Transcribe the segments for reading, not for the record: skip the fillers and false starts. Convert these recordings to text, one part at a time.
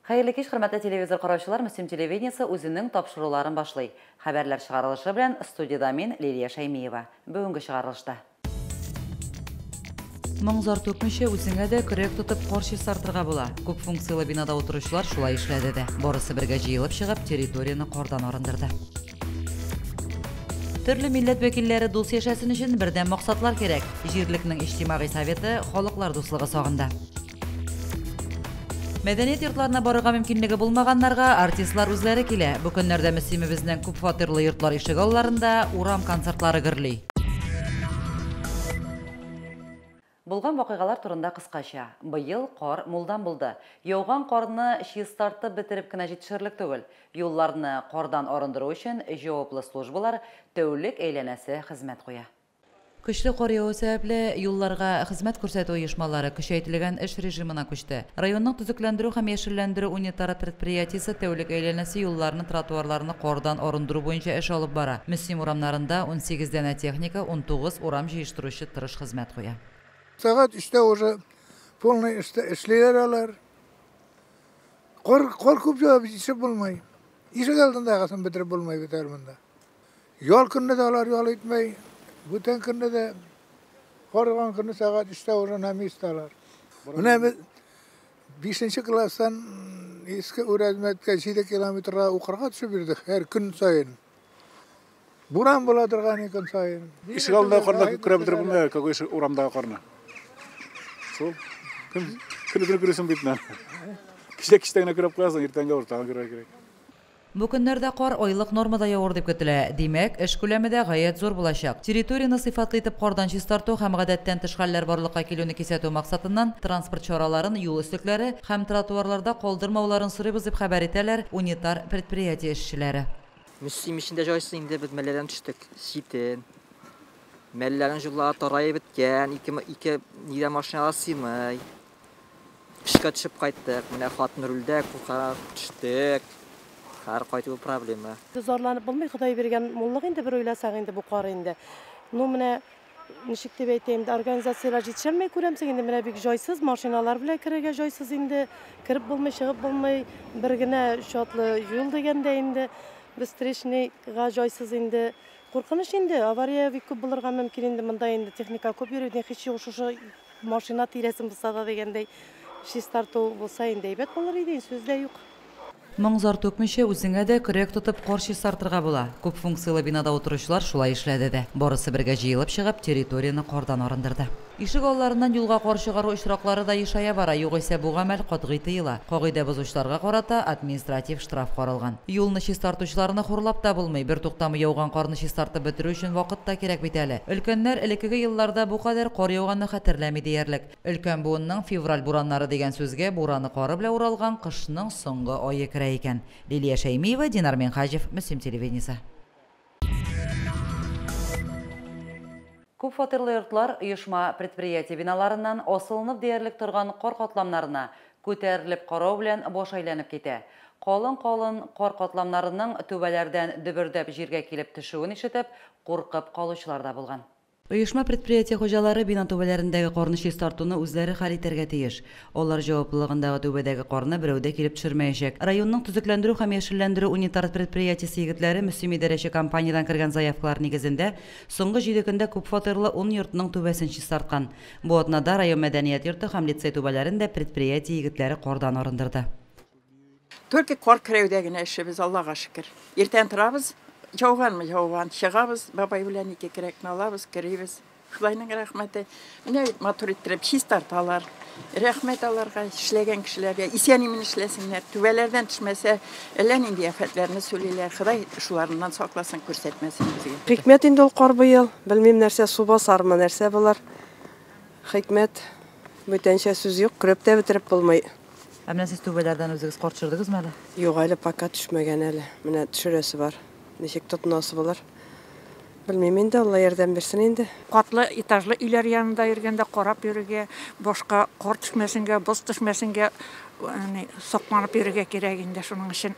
Хәерле кич, хөрмәтле телевизор караучылар, Мөслим телевидениесе үзенең тапшыруларын башлый. Хәбәрләр чыгарылышы белән студиядә мин, Лилия Шәймиева. Бүгенге чыгарылышта. Моң-зар түкмичә, үзеңә дә көрәк тотып кар чистартырга була. Күп функцияле бинада утыручылар шулай эшләде дә. Барысы бергә җыелып чыгып, территорияне кардан арындырды. Төрле милләт вәкилләре дус яшәсен өчен бердәм максатлар кирәк. Җирлекнең иҗтимагый советы халыклар дуслыгы сагында. Мәдәният йортларына барырга мөмкинлеге булмаганнарга артистлар үзләре килә. Бу көннәрдә Мөслимебезнең күп фатирлы йортлар ишегалларында урам концертлары гөрли. Булган вакыйгалар турында кыскача. Быел кар мулдан булды. Яуган карны чистартып бетереп кенә җитешерлек түгел. Юлларны кардан арындыру өчен җаваплы службалар тәүлек әйләнәсе хезмәт куя. Көчле кар яву сәбәпле, юлларга хезмәт күрсәтү оешмалары көчәйтелгән эш режимына күчте. Районның төзекләндерү һәм яшелләндерү унитар предприятиесе тәүлек әйләнәсе юлларны, тротуарларны кардан арындыру буенча эш алып бара. Мөслим урамнарында 18 данә техника, 19 урам җыештыручы тырыш хезмәт куя. Сәгать өчтә уже полный эшлиләр алар. Кар, кар күп ява бит, ишеп булмый. Ишек алдындагысын бетереп булмый бит әле монда. Ял көнне дә алар ял итмәй. Бүтән көнне дә кар яуган көнне сәгать өчтә уже на месте алар. Менә без бишенче класстан Иске Үрәзмәткә 7 километрга укырга төшеп йөрдек һәр көн саен. Буран була торган көн саен. Ишек алдындагы карны көрәп бетереп булмый, какой ишек урамдагы карны. Шул. Көн көне көрәсең бит менә. Кичә кичтә генә көрәп куясың, иртәнгә уртага көрергә кирәк. Бу көннәрдә кар айлык нормада явыр дип көтелә. Димәк, эш күләме дә гаять зур булачак. Территорияне сыйфатлы итеп кардан чистарту һәм гадәттән тыш хәлләр барлыкка килүне кисәтү максатыннан транспорт чараларын юл өслекләре һәм тротуарларда калдырмауларын сорыйбыз, дип хәбәр итәләр унитар предприятие эшчеләре. Мөслим эчендә җайсыз инде, без Мәлләдән төштек. Читен. Мәлләнең юллары тараеп беткән, ике, ике нидә машиналар сыймый. Эшкә төшеп кайттык. Менә хатын рульдә, куркарак төштек. Һәр кайту проблема. Зарланып булмый, Ходай биргән муллык инде бер уйласаң инде бу кар инде. Ну менә ничек дип әйтәем, организацияләр җитешәлмәй күрәмсең инде, менә бик җайсыз, машиналар белән керергә җайсыз инде. Кереп булмый, чыгып булмый, бер генә чатлы юл дигәндә инде встречныйга җайсыз инде. Куркыныч инде, авария бик күп булырга мөмкин инде, монда инде техника күп йөри, һич юк шушы машина тирәсен булса да дигәндәй чистарту булса инде әйбәт булыр иде, сүз дә юк. Моң-зар түкмичә, үзеңә дә көрәк тотып кар чистартырга була. Күп функцияле бинада утыручылар шулай эшләде дә. Барысы бергә җыелып чыгып, территорияне кардан арындырды. Ишек алларыннан юлга кар чыгару очраклары да ешая бара, югыйсә бу гамәл катгый тыела. Кагыйдә бозучыларга карата административ штраф каралган. Юлны чистартучыларны хурлап та булмый, бер туктамый яуган карны чистартып бетерү өчен вакыт та кирәк бит әле. Өлкәннәр элеккеге елларда бу кадәр кар яуганны хәтерләми диярлек. Өлкән буынның февраль бураннары дигән сүзгә бураны кары белән уралган кышның соңгы ае керә икән. Лилия Шәймиева, Динар Минһаҗев, Мөслим телевидениесе. Күп фатирлы йортлар оешма предприятие биналарыннан асылынып диярлек торган кар катламнарына күтәрелеп карау белән баш әйләнеп китә. Калын-калын кар катламнарының түбәләрдән дөбердәп җиргә килеп төшүен ишетеп, куркып калучылар да булган. Оешма предприятие хуҗалары бина түбәләрендәге карны чистартуны үзләре хәл итәргә тиеш. Алар җаваплылыгындагы түбәдәге карны берәү дә килеп төшермәячәк. Районның төзекләндерү һәм яшелләндерү унитар предприятиесе егетләре Мөслим идарәче компаниядән кергән заявкалар нигезендә соңгы 7 көндә күп фатирлы 10 йортның түбәсен чистарткан. Бу атнада район мәдәният йорты һәм лицей түбәләрен дә предприятие егетләре кардан арындырды. Только кар керәүдә генә эшебез, Аллага шөкер. Иртән торабыз, яуганмы яуган, чыгабыз, бабай белән ике көрәкне алабыз, керибез. Худайның рәхмәте. Менә бит матур иттереп чистарталар. Рәхмәт аларга, эшләгән кешеләргә. Исән-имин эшләсеннәр. Түбәләрдән төшмәсә, әллә нинди афәтләрне сөйлиләр. Ходай шуларыннан сакласын, күрсәтмәсен безгә. Хикмәт инде ул кар быел. Белмим нәрсә, су басармы, нәрсә булыр. Хикмәт, бүтәнчә сүз юк, көрәп тә бетереп булмый. Ә менә сез түбәләрдән үзегез кар төшердегезме әле? Юк, әле пока төшмәгән әле. Менә төшерәсе бар. Ничек тотынасы булыр? Белмим инде, Алла ярдәм бирсен инде. Катлы этажлы өйләр янында йөргәндә карап йөрергә, башка кар төшмәсенгә, боз төшмәсенгә, сакланып йөрергә кирәк инде. Шуның өчен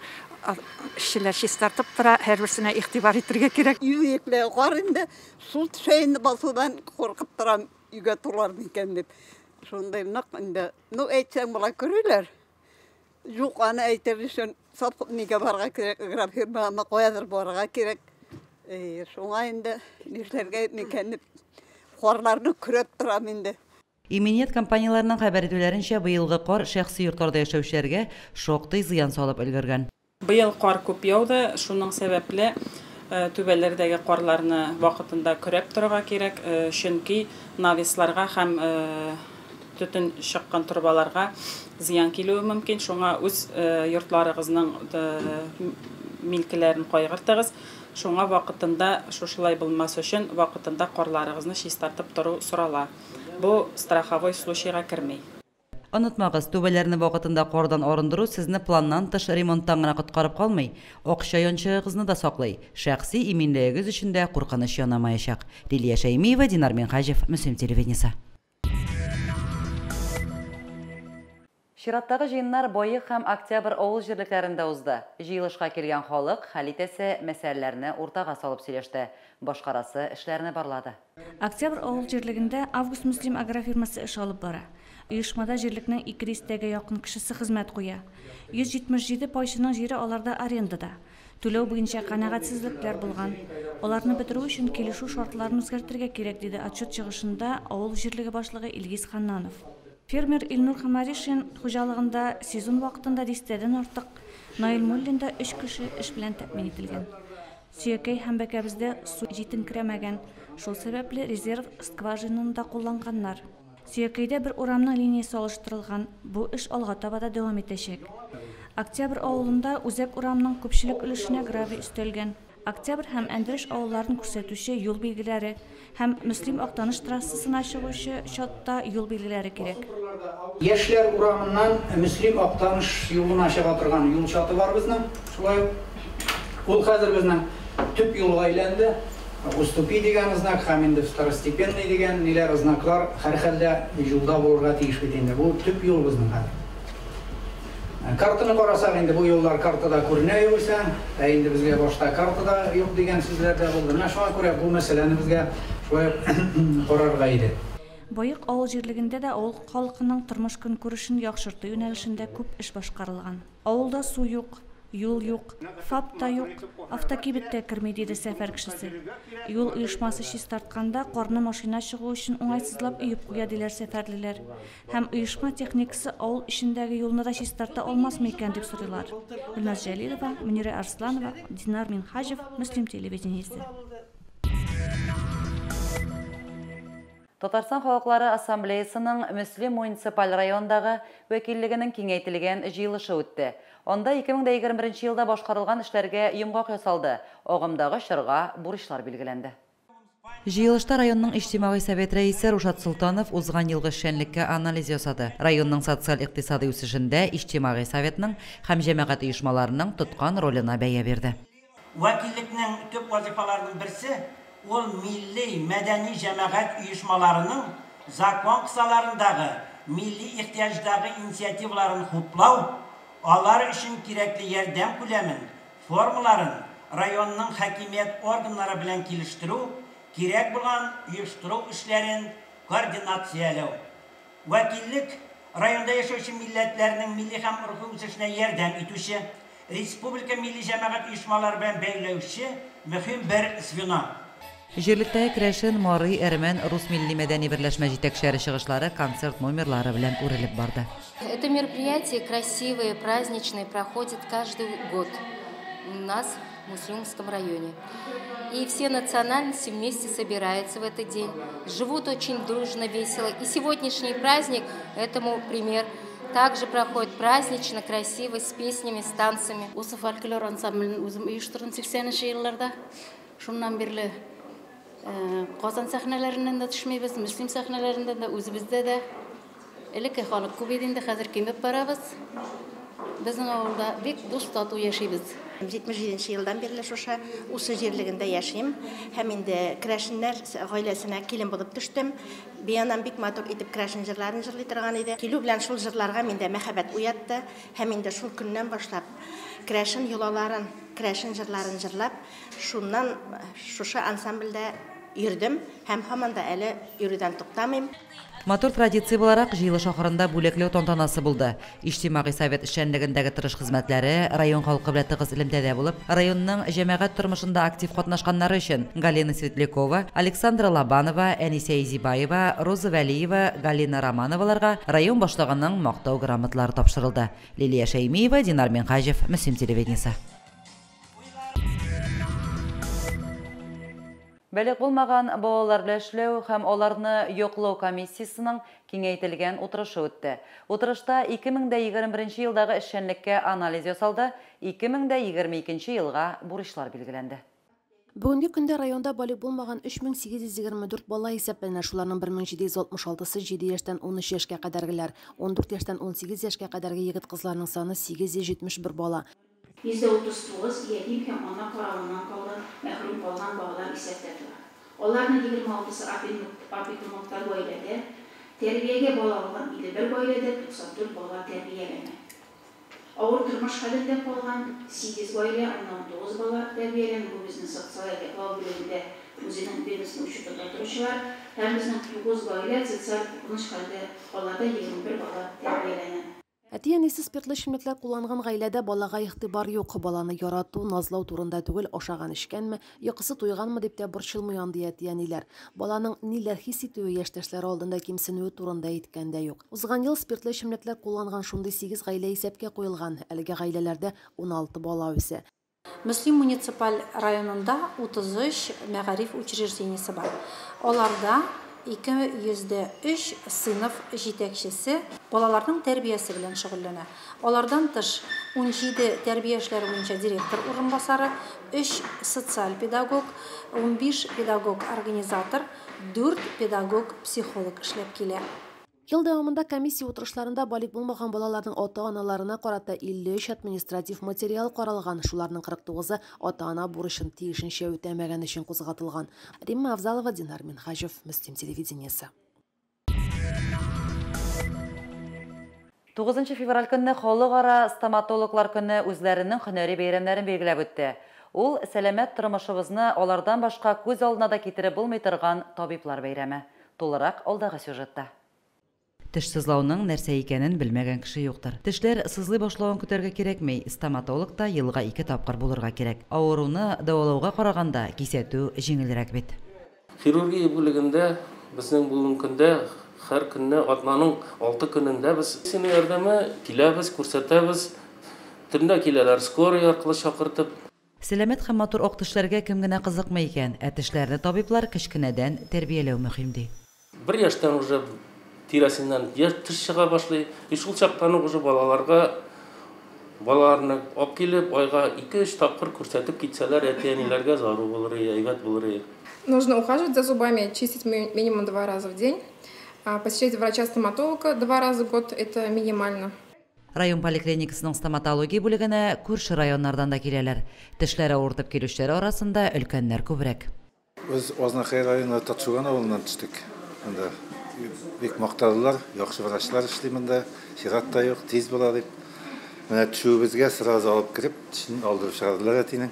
эшчеләр чистартып тора, һәрберсенә игътибар итәргә кирәк. Өй кар инде, су төшә инде басудан куркып торам, өйгә тулар микән дип. Шундай нык инде. Ну, әйтсәң, болай көриләр. Юк, аны әйтер өчен нигә барырга кирәк, агрофирмага каядыр барырга кирәк. Шуңа инде нишләргә микән дип карларны көрәп торам инде. Иминият компанияләренең хәбәр итүләренчә, быелгы кар шәхси йортларда яшәүчеләргә шактый зыян салып өлгергән. Быел кар күп яуды, шуның сәбәпле түбәләрдәге карларны вакытында көрәп торырга кирәк, чөнки навесларга һәм төтен чыккан торбаларга зыян килүе мөмкин. Шуңа үз йортларыгызның милкеләрен кайгыртыгыз. Шуңа вакытында шушылай булмас өчен вакытында карларыгызны чистартып тору сорала. Бу страховой случайга керми. Онытмагыз, түбәләрне вакытында кардан арындыру сезне планнан тыш ремонттан гына коткарып калмый, акча янчыгыгызны да саклый. Шәхси иминлегегез өчен дә куркыныч янамаячак. Лилия Шәймиева, Динар Минхаҗев, Мөслим телевидениесе. Чираттагы җыеннар Баек һәм Октябрь авыл җирлекләрендә узды. Җыелышка килгән халык хәл итәсе мәсьәләләрне уртага салып сөйләште, башкарасы эшләрне барлады. Октябрь авыл җирлегендә Август-Мөслим агрофирмасы эш алып бара. Оешмада җирлекнең 200-гә якын кешесе хезмәт куя. 177 пайчының җире аларда арендада. Түләү буенча канәгатьсезлекләр булган. Аларны бетерү өчен килешү шартларын үзгәртергә кирәк, диде отчет чыгышында авыл җирлеге башлыгы Илгиз Ханнанов. Фермер Илнур Хамаришин хуҗалыгында сезон вакытында дистәдән артык, Наил Муллинда 3 кеше эш белән тәэмин ителгән. Сөякәй һәм Бәкәбездә су җитенкерәмәгән, шул сәбәпле резерв скважинаны да кулланганнар. Сөякәйдә бер урамның линиясе алыштырылган, бу эш алга таба да дәвам итәчәк. Октябрь авылында үзәк урамның күпчелек өлешенә гравий өстәлгән. Октябрь һәм Әндереш авылларын күрсәтүче юл билгеләре һәм Мөслим Актаныш трассасына чыгучы чатта юл билгеләре кирәк. Яшьләр урамыннан Мөслим Актаныш юлына чыга торган юл чаты бар безнең. Шулай ук ул хәзер безнең төп юлга әйләнде. Уступи дигән знак һәм инде второстепенный дигән ниләр знаклар һәрхәлдә юлда булырга тиеш бит инде. Бу төп юл безнең хәзер. Картаны карасак, инде бу юллар картада күренә югыйсә, ә инде безгә башта картада юк дигән сүзләр дә булды. Менә шуңа күрә бу мәсьәләне безгә шулай карарга иде. Баек авыл җирлегендә дә авыл халкының тормыш көнкүрешен яхшырту юнәлешендә күп эш башкарылган. Авылда су юк, юл юк, ФАП та юк, автокибет тә керми, диде сәфәр кешесе. Юл оешмасы чистартканда карны машина чыгу өчен уңайсызлап өеп куя, диләр сәфәрлеләр. Һәм оешма техникасы авыл эчендәге юлны да чистарта алмасмы икән дип сорыйлар. Гөлназ Җәлилова, Мөнирә Арсланова, Динар Минхаҗев, Мөслим телевидениесе. Татарстан халыклары ассамблеясының Мөслим муниципаль районындагы вәкиллегенең киңәйтелгән җыелышы үтте. Анда 2021 елда башкарылган эшләргә йомгак ясалды, агымдагы чорга бурычлар билгеләнде. Җыелышта районның иҗтимагый совет рәисе Рушат Солтанов узган елгы эшчәнлеккә анализ ясады. Районның социаль-икътисади үсешендә иҗтимагый советның һәм җәмәгать оешмаларының тоткан роленә бәя бирде. Вәкиллекнең төп вазифаларының берсе ул милли мәдәни җәмәгать оешмаларының закон кысаларындагы милли ихтыяҗдагы инициативаларын хуплау, алар өчен кирәкле ярдәм күләмен, формаларын районның хакимият органнары белән килештерү, кирәк булган оештыру эшләрен координацияләү. Вәкиллек районда яшәүче милләтләрнең милли һәм рухи үсешенә ярдәм итүче, республика милли җәмәгать оешмалары белән бәйләүче мөһим бер звено. Җирлектәге керәшен, мари, әрмән, рус милли мәдәни берләшмә җитәкчеләре чыгышлары концерт номерлары белән үрелеп барды. Это мероприятие красивое, праздничное, проходит каждый год у нас в Муслимском районе. И все национальности вместе собираются в этот день, живут очень дружно, весело. И сегодняшний праздник этому пример. Также проходит празднично, красиво, с песнями, с танцами. Усы фольклор ансамблен үзем оештырдым 80-нче елларда. Шуннан бирле Казан сәхнәләреннән дә төшмибез, Мөслим сәхнәләреннән дә, үзебездә дә. Элекке халык күп иде инде, хәзер кимеп барабыз. Безнең авылда бик дус тату яшибез. 77 елдан бирле шушы Усы җирлегендә яшим һәм инде керәшеннәр гаиләсенә килен булып төштем. Биянам бик матур итеп керәшен җырларын җырлый торган иде. Килү белән шул җырларга миндә мәхәббәт уятты һәм инде шул көннән башлап керәшен йолаларын, керәшен җырларын җырлап, шуннан шушы ансамбльдә йөрдем һәм һаман да әле йөрүдән туктамыйм. Матур традиция буларак, җыелыш ахырында бүләкләү тантанасы булды. Иҗтимагый совет эшчәнлегендәге тырыш хезмәтләре, район халкы белән тыгыз элемтәдә булып, районның җәмәгать тормышында актив катнашканнары өчен Галина Светлякова, Александра Лобанова, Әнисә Изибаева, Роза Вәлиева, Галина Романоваларга район башлыгының Мактау грамоталары тапшырылды. Лилия Шәймиева, Динар Минһаҗев, Мөслим телевидениесе. Балигъ булмаган балалар белән эшләү һәм аларны яклау комиссиясенең киңәйтелгән утырышы үтте. Утырышта 2021 елдагы эшчәнлеккә анализ ясалды, 2022 елга бурычлар билгеләнде. Бүгенге көндә районда балигъ булмаган 3824 бала исәпләнә. Шуларның 1766-сы 7 яшьтән 13 яшькә кадәргеләр, 14 яшьтән 18 яшькә кадәрге егет-кызларның саны 871 бала. 39% ятим һәм ана каравыннан калган, мәхрүм калган балалар исәптә тора. Аларның 26-сы опекунлыкта гаиләдә, тәрбиягә бала алган 51 гаиләдә 94 бала тәрбияләнә. Авыр тормыш хәлендә калган 8 гаилә, аннан 9 бала тәрбияләнә. Бу безнең социаль яклау бүлегендә үзенең ведомство учетында торучылар һәм безнең 9 гаилә социаль куркыныч хәлдә, аларда 21 бала тәрбияләнә. Әти-әнисе спиртлы эчемлекләр кулланган гаиләдә балага игътибар юк. Баланы ярату, назлау турында түгел, ашаган-эчкәнме, йокысы туйганмы дип тә борчылмый андый әти-әниләр. Баланың ниләр хис итүе, яшьтәшләре алдында кимсенүе турында әйткән дә юк. Узган ел спиртлы эчемлекләр кулланган шундый 8 гаилә исәпкә куелган. Әлеге гаиләләрдә 16 бала үсә. Мөслим муниципаль районында 33 мәгариф учреждениесе бар. Аларда 203 сыйныф җитәкчесе балаларның тәрбиясе белән шөгыльләнә. Алардан тыш 17 тәрбия эшләре буенча директор урынбасары, 3 социаль педагог, 15 педагог-организатор, 4 педагог-психолог эшләп килә. Ел дәвамында комиссия утырышларында балигъ булмаган балаларның ата-аналарына карата 53 административ материал каралган. Шуларның 49-ы ата-ана бурычын тиешенчә үтәмәгән өчен кузгатылган. Римма Авзалова, Динар Минһаҗев, Мөслим телевидениесе. 9 февраль көнне Халыкара стоматологлар көне үзләренең һөнәри бәйрәмнәрен билгеләп үтте. Ул сәламәт тормышыбызны алардан башка күз алдына да китереп булмый торган табиблар бәйрәме. Тулырак алдагы сюжетта. Теш сызлауның нәрсә икәнен белмәгән кеше юктыр. Тешләр сызлый башлавын көтәргә кирәкми. Стоматологта елга 2 тапкыр булырга кирәк. Авыруны дәвалауга караганда кисәтү җиңелрәк бит. Хирургия бүлегендә безнең бүгенге көндә һәр көнне атнаның 6 көнендә без сине ярдәме киләбез, күрсәтәбез. Төнлә киләләр, скорый аркылы чакыртып. Сәламәт һәм матур ак тешләргә кем генә кызыкмый икән, ә тешләрне табиблар кечкенәдән тәрбияләү мөһим ди. Бер яшьтән уже тирәсеннән теш чыга башлый. И шул чактан ук уже балаларны алып килеп, айга 2-3 тапкыр күрсәтеп китсәләр, әти-әниләргә зару булыр, әйбәт булыр. Нужно ухаживать за зубами, чистить минимум 2 раза в день, посещать врача-стоматолога 2 раза в год, это минимально. Район поликлиникасының стоматология бүлегенә күрше районнардан да киләләр. Тешләре авыртып килүчеләр арасында өлкәннәр күбрәк. Без Азнакай районы Татшуган авылыннан төштек. Анда бик мактадылар, яхшы врачлар эшли монда, чират та юк, тиз була дип. Менә төшүебезгә сразу алып кереп, тешен алдырып чыгардылар әтинең.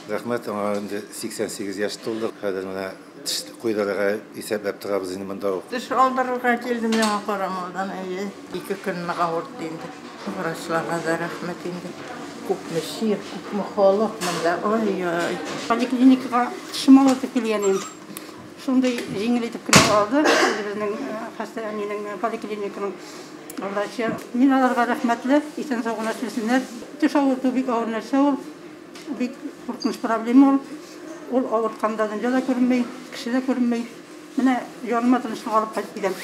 Рәхмәт, аңа инде 88 яшь тулды. Хәзер менә теш куйдырырга исәпләп торабыз инде монда ук. Теш алдырырга килдем яңа карамалдан, әйе. 2 көн авыртты инде. Врачларга да рәхмәт инде. Күпме чир, күпме халык монда. Ой-ой. Поликлиникага тешем авыртып килгән идем. Шундый җиңел итеп кенә алды безнең хастаханәнең поликлиниканың врачы. Мин аларга рәхмәтле, исән-сау гына эшләсеннәр. Теш авырту бик авыр нәрсә ул, бик куркыныч проблема ул. Ул авыртканда дөнья да күренми, кеше дә күренми. Менә яныма тынычлык алып кайтып киләм.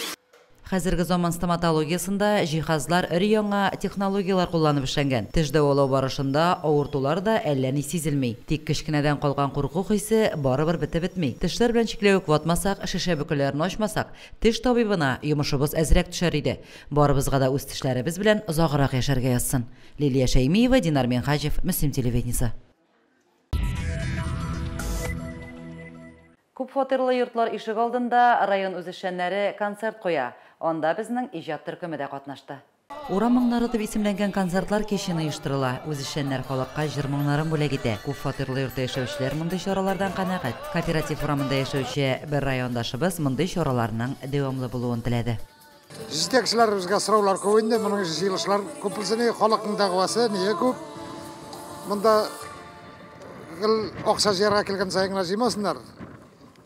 Хәзерге заман стоматологиясендә җиһазлар өр-яңа технологияләр кулланып эшләнгән. Теш дәвалау барышында авыртулар да әллә ни сизелми. Тик кечкенәдән калган курку хисе барыбер бетеп бетми. Тешләр белән чикләвек ватмасак, шешә бөкеләрен ачмасак, теш табибына йомышыбыз әзрәк төшәр иде. Барыбызга да үз тешләребез белән озаграк яшәргә язсын. Лилия Шәймиева, Динар Минһаҗев, Мөслим телевидениесе. Күп фатирлы йортлар ишек алдында район үзешчәннәре концерт куя. Анда безнең иҗат төркеме дә катнашты. Урам моңнары дип исемләнгән концертлар кичен оештырыла. Үзешчәннәр халыкка җыр моңнарын бүләк итә. Күп фатирлы йортта яшәүчеләр мондый чаралардан канәгать. Кооператив урамында яшәүче бер райондашыбыз мондый чараларның дәвамлы булуын теләде. Җитәкчеләребезгә сораулар күп инде, моның җыелышлар күп булсын, халыкның дәгъвасы ние күп. Монда гел акча җыярга килгән саен генә җыймасыннар.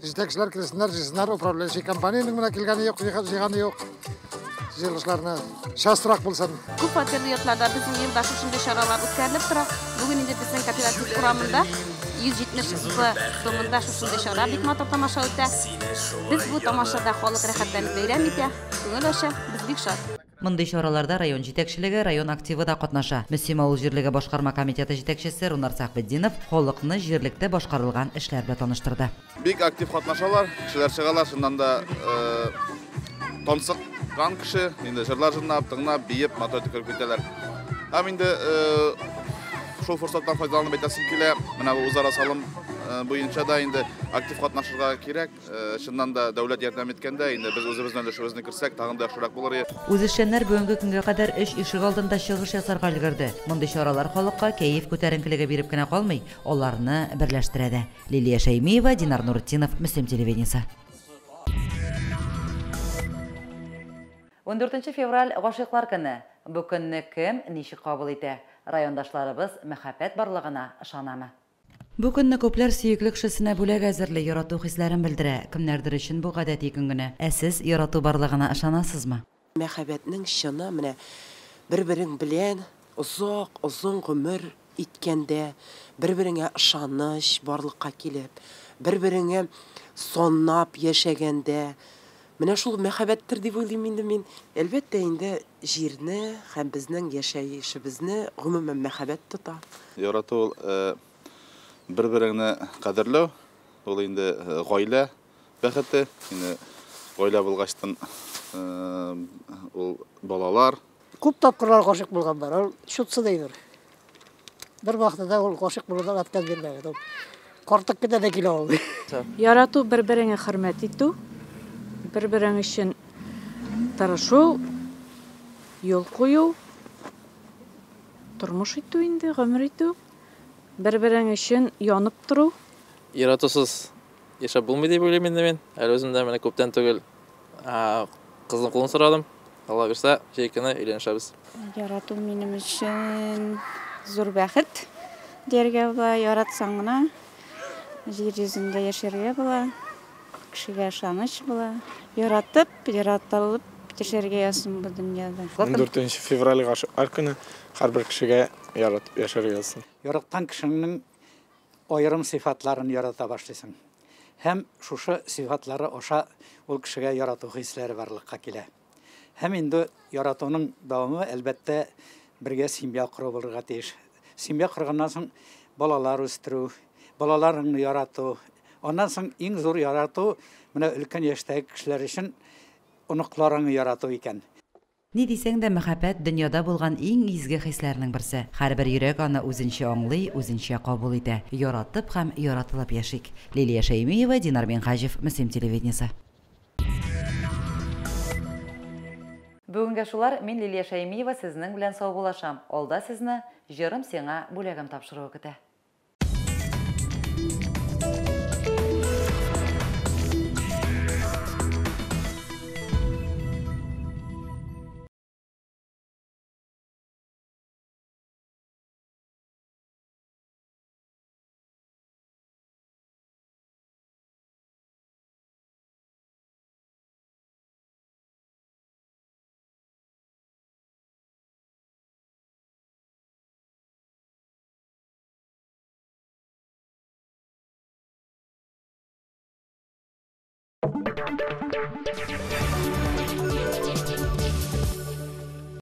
Җитәкчеләр килсеннәр, җыйсыннар, управляющий компаниянең менә килгәне юк, җыйганы юк. Җыелышларны частрак булсын. Күп фатирлы йортларда безнең елда шушындый чаралар үткәрелеп тора. Бүген инде безнең кооператив урамында 170 домында шушындый чара бик матур тамаша үтә. Без бу тамашада халык рәхәтләнеп бәйрәм итә, күңел ача, без бик шат. Мондый чараларда район җитәкчелеге, район активы да катнаша. Мөслим авыл җирлеге башкарма комитеты җитәкчесе Рунар Сәхбетдинов халыкны җирлектә башкарылган эшләр белән таныштырды. Бик актив катнашалар, кешеләр чыгалар, чыннан да тансыккан кеше, инде җырлар җырлап, тыңлап, биеп, матур итеп кереп китәләр. Һәм инде шул форсаттан файдаланып әйтәсем килә, менә бу үзара салым буенча да инде актив катнашырга кирәк. Чыннан да дәүләт ярдәм иткәндә, инде без үзебезнең өлешебезне керсәк, тагын да яхшырак булыр иде. Үзешчәннәр бүгенге көнгә кадәр 3 ишегалдында чыгыш ясарга өлгерде. Мондый чаралар халыкка кәеф күтәренкелеге биреп кенә калмый, аларны берләштерә дә. Лилия Шәймиева, Динар Нуртдинов, Мөслим телевидениесе. 14 февраль гашыйклар көне. Бу көнне кем ничек кабул итә? Райондашларыбыз мәхәббәт барлыгына ышанамы? Бу көнне күпләр сөекле кешесенә бүләк әзерли, ярату хисләрен белдерә. Кемнәрдер өчен бу гадәти көн генә. Ә сез ярату барлыгына ышанасызмы? Мәхәббәтнең чыны менә бер-берең белән озак, озын гомер иткәндә, бер-береңә ышаныч барлыкка килеп, бер-береңә санап яшәгәндә, менә шул мәхәббәттер дип уйлыйм инде мин. Әлбәттә инде җирне һәм безнең яшәешебезне гомумән мәхәббәт тота. Ярату ул бер-береңне кадерләү, ул инде гаилә бәхете, инде гаилә булгачтан ул балалар. Күп тапкырлар гашыйк булган бар, ул чутсыз әйбер. Бер вакытта ул гашыйк булудан отказ бирмәгән. Ул картык кенә дә килә алмый. Ярату бер-береңә хөрмәт итү, бер-берең өчен тырышу, юл кую, тормыш итү инде, гомер итү, бер-берең өчен янып тору. Яратусыз яшәп булмый дип уйлыйм инде мин. Әле үзем дә менә күптән түгел кызның кулын сорадым. Алла бирсә, җәй көне өйләнешәбез. Ярату минем өчен зур бәхет дияргә була. Яратсаң гына җир йөзендә яшәргә була, кешегә ышаныч була. Яратып, яратылып яшәргә язсын бу дөньяда. 14 февраль гашыклар көне һәрбер кешегә яратып яшәргә язсын. Яраткан кешеңнең аерым сыйфатларын ярата башлыйсың. Һәм шушы сыйфатлары аша ул кешегә ярату хисләре барлыкка килә. Һәм инде яратуның дәвамы, әлбәттә, бергә семья кору булырга тиеш. Семья корганнан соң балалар үстерү, балаларыңны ярату. Аннан соң иң зур ярату менә өлкән яшьтәге кешеләр өчен оныкларыңны ярату икән. Ни дисәң дә, мәхәббәт дөньяда булган иң изге хисләрнең берсе. Һәрбер йөрәк аны үзенчә аңлый, үзенчә кабул итә. Яратып һәм яратылып яшик. Лилия Шәймиева, Динар Минһаҗев, Мөслим телевидениесе. Бүгенгә шулар, мин Лилия Шәймиева сезнең белән саубуллашам. Алда сезне Җырым сиңа бүләгем тапшыруы көтә.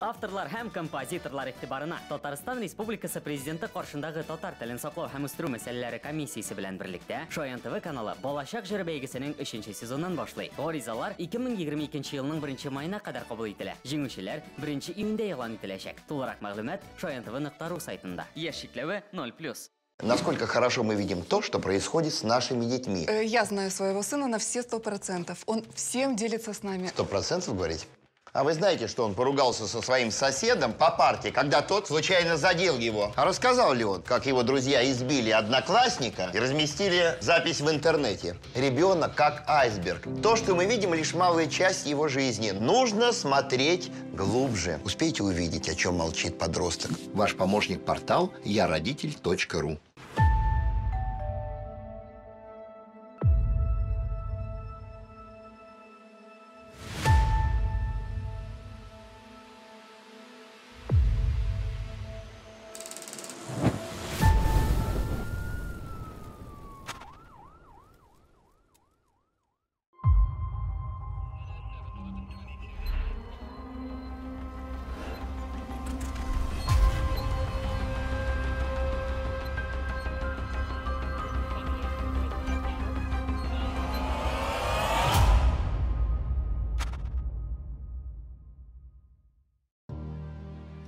Авторлар һәм композиторлар игътибарына Татарстан Республикасы Президенты каршындагы татар телен саклау һәм үстерү мәсьәләләре комиссиясе белән берлектә Шаян ТВ каналы Балачак җыры бәйгесенең 3-нче сезонын башлый. Гаризалар 2022 елның 1 маена кадәр кабул ителә. Җиңүчеләр 1 июньдә игълан ителәчәк. Тулырак мәгълүмат шаяntv.ru сайтында. Яшь чикләве 0+. Насколько хорошо мы видим то, что происходит с нашими детьми. Я знаю своего сына на все 100%. Он всем делится с нами. 100% говорить? А вы знаете, что он поругался со своим соседом по парте, когда тот случайно задел его? А рассказал ли он, как его друзья избили одноклассника и разместили запись в интернете? Ребенок как айсберг. То, что мы видим, лишь малая часть его жизни. Нужно смотреть глубже. Успейте увидеть, о чем молчит подросток. Ваш помощник-портал яродитель.ру.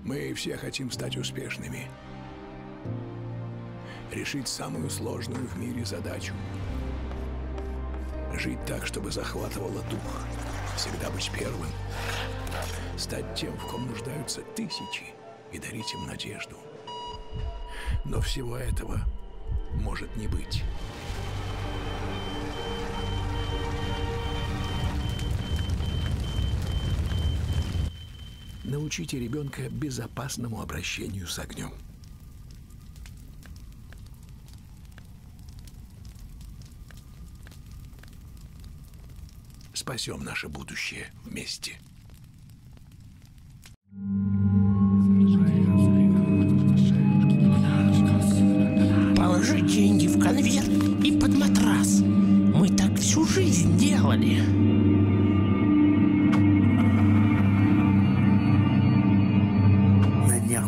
Мы все хотим стать успешными. Решить самую сложную в мире задачу. Жить так, чтобы захватывало дух. Всегда быть первым. Стать тем, в ком нуждаются тысячи, и дарить им надежду. Но всего этого может не быть. Научите ребенка безопасному обращению с огнем. Спасем наше будущее вместе. Положи деньги в конверт и под матрас. Мы так всю жизнь делали.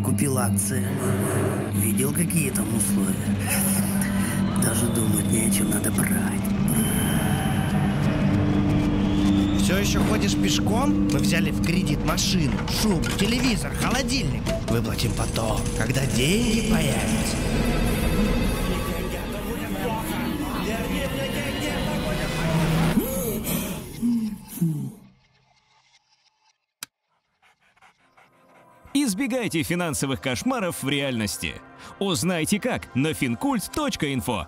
Купил акции. Видел, какие там условия. Даже думать не о чем, надо брать. Все еще ходишь пешком? Мы взяли в кредит машину, шубу, телевизор, холодильник. Выплатим потом, когда деньги появятся. Избегайте финансовых кошмаров в реальности. Узнайте как на fincult.info.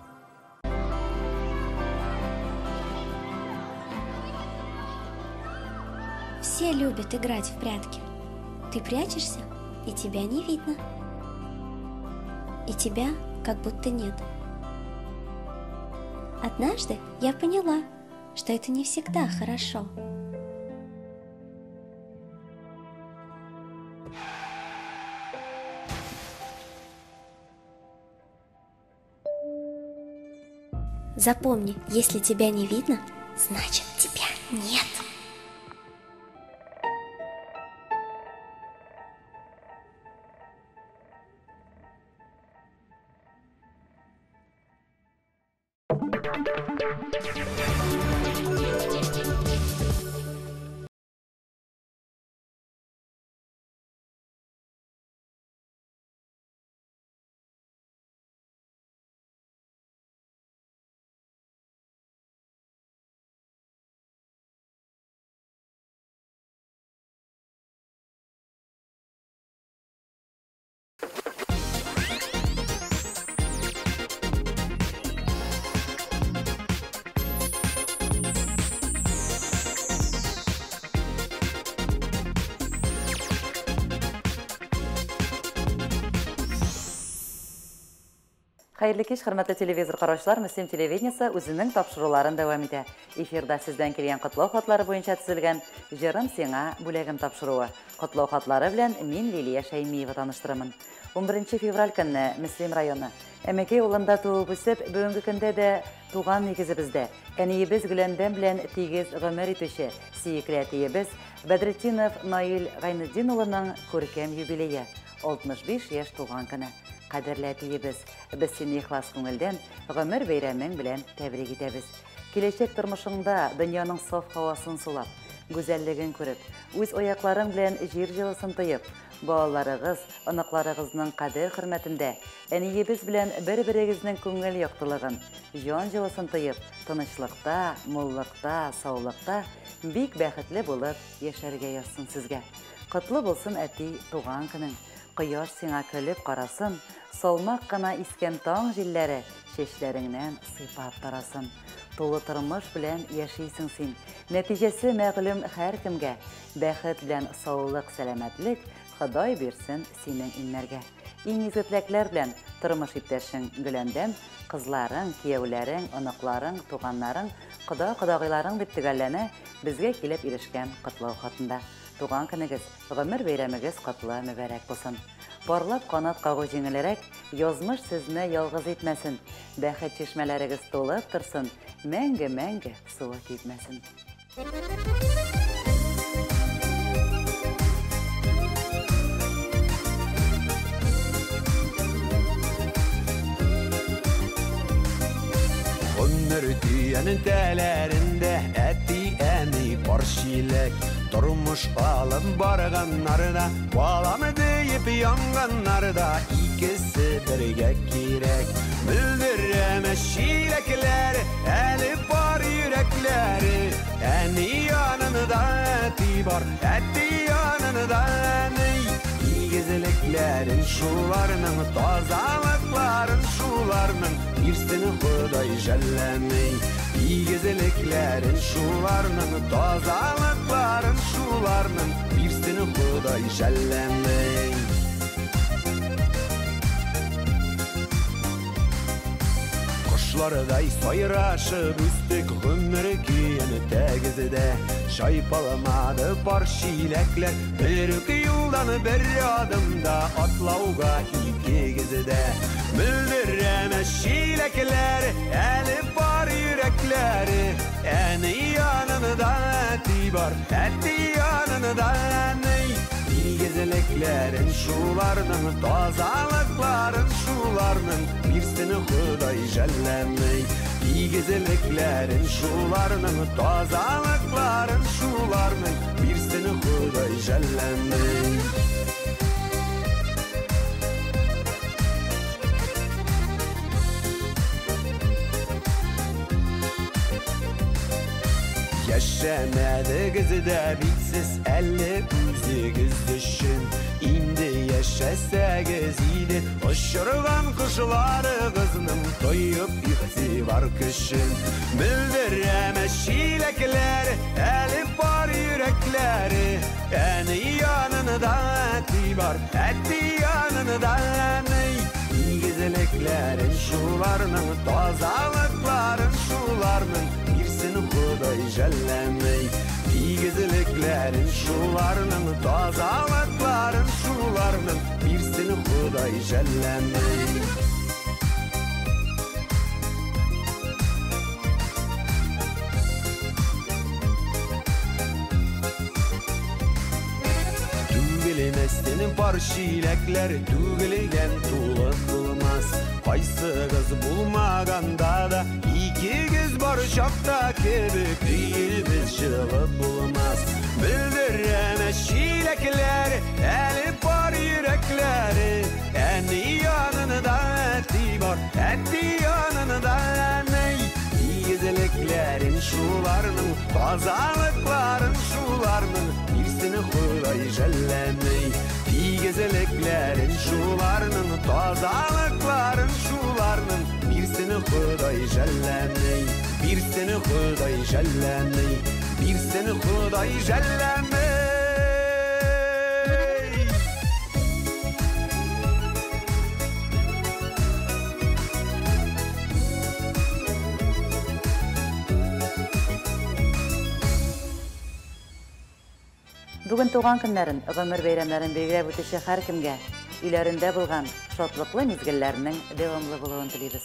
Все любят играть в прятки. Ты прячешься, и тебя не видно. И тебя как будто нет. Однажды я поняла, что это не всегда хорошо. Запомни, если тебя не видно, значит тебя нет. Хәерле кич, хөрмәтле телевизор караучылар, Мөслим телевидениесе үзенең тапшыруларын дәвам итә. Эфирда сездән килгән котлау хатлары буенча төзелгән Җырым сиңа бүләгем тапшыруы. Котлау хатлары белән мин Лилия Шәймиева таныштырамын. 11 февраль көнне Мөслим районы Әмәкәй авылында туып үсеп, бүгенге көндә дә туган нигезебездә әниебез Гөләндәм белән тигез гомер итүче сөекле әтиебез Бәдретдинов Наил Гайнетдин улының күркәм юбилее 65 яшь туган көне. Кадерле әтиебез, без сине ихлас күңелдән гомер бәйрәмең белән тәбрик итәбез. Киләчәк тормышыңда дөньяның саф һавасын сулап, гүзәллеген күреп, үз аякларың белән җир җылысын тоеп, балаларыгыз, оныкларыгызның кадер хөрмәтендә әниебез белән бер-берегезнең күңел яктылыгын, җан җылысын тоеп, тынычлыкта, муллыкта, саулыкта Бик бәхетле булып яшәргә язсын сезгә. Котлы булсын, әти, туган көнең. Кояш сиңа көлеп карасын, салмак кына искән таң җилләре чәчләреңнән сыйпап тарасын. Тулы тормыш белән яшисең син. Нәтиҗәсе мәгълүм һәркемгә. Бәхет белән саулык, сәламәтлек Ходай бирсен синең иңнәргә. Иң изге теләкләр белән тормыш иптәшең Гөләндәм, кызларың, кияүләрең, оныкларың, туганнарың, кода-кодагыйларың дип төгәлләнә безгә килеп ирешкән котлау хатында. Туган көнегез, гомер бәйрәмегез котлы, мөбарәк булсын. Парлап канат кагу җиңелрәк, язмыш сезне ялгыз итмәсен. Бәхет чишмәләрегез тулып торсын, мәңге-мәңге суы кипмәсен. Гомер көянең тәләрендә әти-әни пар чиләк. Тормыш алып барганнарда, балам диеп янганнарда икесе бергә кирәк. Мөлдерәмә чиләкләр, әле бар йөрәкләре. Әни янында әти бар, әти янында әни. Игезлекләрен шуларның, тазалыкларын шуларның, бирсен Ходай жәлләми. Игезлекләрен шуларның, тазалыкларын шуларның, бирсен Ходай жәлләми. Кошлардай сайрашып үстек гомер көен тәгездә. Чайпалмады пар чиләкләр, бер үк юлдан бер адымда атлауга икегездә. Мөлдерәмә чиләкләр, әле бар йөрәкләре. Әни янында әти бар, әти янында әни. Игезлекләрен шуларның, тазалыкларын шуларның, бирсен Ходай жәлләми. Игезлекләрен шуларның, тазалыкларын шуларның, бирсен Ходай жәлләми. Яшәмәдегез дә бит сез әле үзегез өчен. Инде яшәсәгез иде, очырган кошларыгызның тоеп игътибар көчен. Мөлдерәмә чиләкләр, әле бар йөрәкләре. Әни янында әти бар, әти янында әни. Игезлекләрен шуларның, тазалыкларын шуларның, бирсен Ходай жәлләми. Игезлекләрен шуларның, тазалыкларын шуларның, бирсен Ходай жәлләми. Түгелмәстен пар чиләкләр, түгелгән тулы булмас. Кайсыгыз булмаганда да, икегез бар чакта кебек өебез җылы булмас. Мөлдерәмә чиләкләр, әле бар йөрәкләре. Әни янында әти бар, әти янында әни. Игезлекләрен шуларның, тазалыкларын шуларның, бирсен Ходай жәлләми. Игезлекләрен шуларның, тазалыкларын шуларның, бирсен Ходай жәлләми. Бирсен Ходай жәлләми, бирсен Ходай жәлләми. Бүген туган көннәрен, гомер бәйрәмнәрен билгеләп үтүче һәркемгә өйләрендә булган шатлыклы мизгелләрнең дәвамлы булуын телибез.